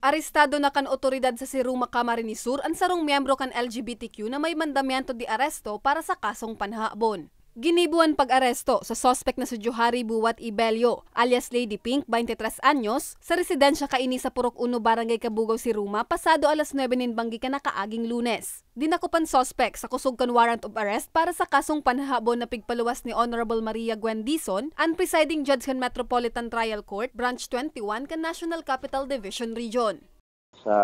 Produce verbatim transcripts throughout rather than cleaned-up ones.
Arestado na kan otoridad sa Siruma, Camarines Sur an sarong miyembro kan L G B T Q na may mandamiento de aresto para sa kasong panhahabon. Ginibo an pag-aresto sa suspek na si Johari Buwat Ibelio, alias Lady Pink, twenty-three anyos, sa residensya kaini sa Purok Uno, Barangay Cabugao, Siruma, pasado alas nuebe nin banggi kan nakaaging Lunes. Dinakop an suspek sa kusog kan warrant of arrest para sa kasong panhahabon na pigpaluwas ni Honorable Maria Gwen Dizon, an presiding judge kan Metropolitan Trial Court, Branch twenty-one kan National Capital Division Region. Sa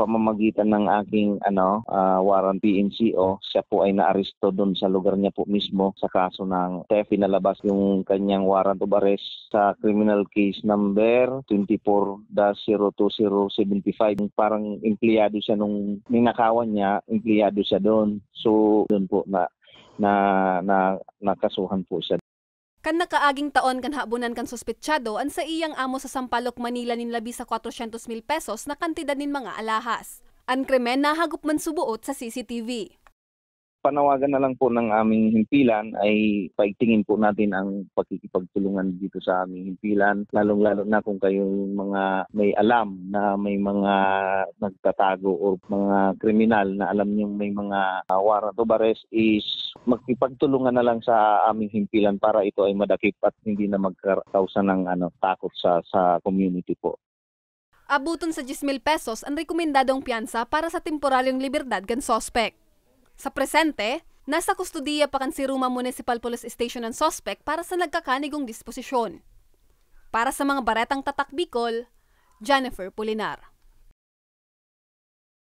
pamamagitan ng aking, ano, ah, warrant P N C O, siya po ay naaresto dun sa lugar niya po mismo sa kaso ng theft. Pinalabas yung kanyang warrant of arrest sa criminal case number twenty-four dash zero two zero seven five. Parang empleyado siya nung ninakawan niya, empleyado siya doon. So, doon po na, na, na, nakasuhan po siya. Kan nakaaging taon kan habonan kan suspetsyado an saiyang amo sa Sampaloc, Manila nin labi sa kwatrosyentos mil pesos na kantidad nin mga alahas. An krimen nahagop man suboot sa C C T V. Panawagan na lang po ng aming himpilan ay paigtingin po natin ang pakikipagtulungan dito sa aming himpilan, lalong-lalo na kung kayong mga may alam na may mga nagtatago o mga kriminal na alam niyong may mga, ah, warrant of arrest, is magkipagtulungan na lang sa aming himpilan para ito ay madakip at hindi na magkakausa ng, ano, takot sa, sa community po. Abuton sa dyes mil pesos an rekomendadong piyansa para sa temporaryong liberdad kan suspek. Sa presente, nasa kustodiya pa kan Siruma Municipal Police Station an suspek para sa nagkakanigong disposisyon. Para sa mga baretang Tatak Bicol, Jennifer Pulinar.